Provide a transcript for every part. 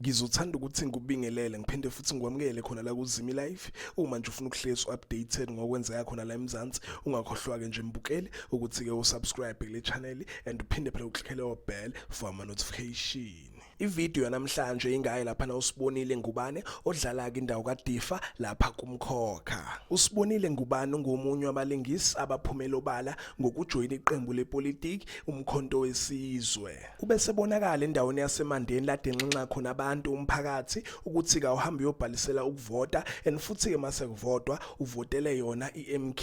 Ngizothanda ukuthi ngikubingelele ngiphinde futhi ngikwamukele khona la kuZimi Live. Uma nje ufuna ukuhlezi updated ngokwenzeka khona la eMzansi, ungakhohlwa-ke nje mbukeli ukuthi-ke usubscribe kule channel and uphinde phela uklikhele bell for ama notification. Ividiyo yanamhlanje ingaye laphana uSibonile Ngubane odlala-ke indawo kaDifa lapha kuMkhokha. USibonile Ngubane ungomunye wabalingisi abaphumela obala ngokujoyina iqembu lepolitiki uMkhonto weSizwe. Ubesebonakala endaweni yaseMandeni lade enxenxa khona abantu umphakathi ukuthi kawuhambe uyobhalisela ukuvota and futhi-ke mase kuvotwa uvotele yona i-MK.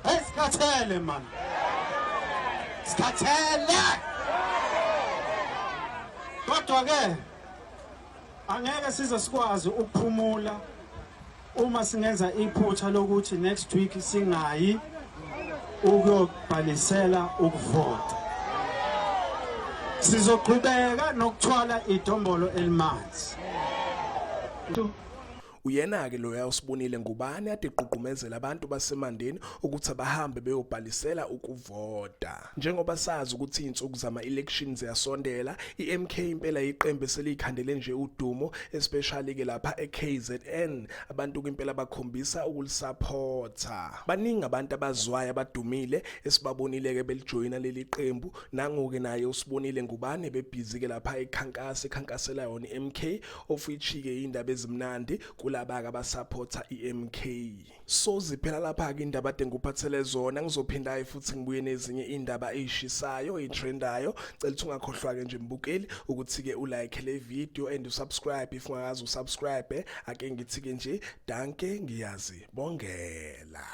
Hey sikhathele man. Sikhathele. Kodwa ke angeke size sikwazi ukuphumula uma singenza iphutha lokuthi next week singayi ukuyobhalisela ukuvota. Sizoqhubeka nokuthwala idombolo elimanzi. Uyena-ke loya uSibonile Ngubane ade egqugqumezela abantu baseMandeni ukuthi abahambe beyobhalisela ukuvota. Njengoba sazi ukuthi izinsuku zama-election ziyasondela, i-MK impela iqembu eseliyikhandele nje udumo, especially-ke lapha e-KZN. Abantu impela bakhombisa ukulisaphotha. Baningi abantu abazwayo abadumile esibabonile-ke belijoyina leli qembu. Nangu-ke naye uSibonile Ngubane bebhizi-ke lapha ekhankasa, ekhankasela yona i-MK of which-ke indaba ezimnandi kulaba-ke abasapotha i-MK. So ziphela lapha-ke indaba ade ngikuphathele zona, ngizophinda-ke futhi ngibuye nezinye iy'ndaba ey'shisayo ey'trendayo. Cela ukuthi ungakhohlwa-ke nje mbukeli ukuthi-ke ulike le video and usubscribe if ungakaze usubscribe. Ake ngithi-ke nje danke, ngiyazibongela.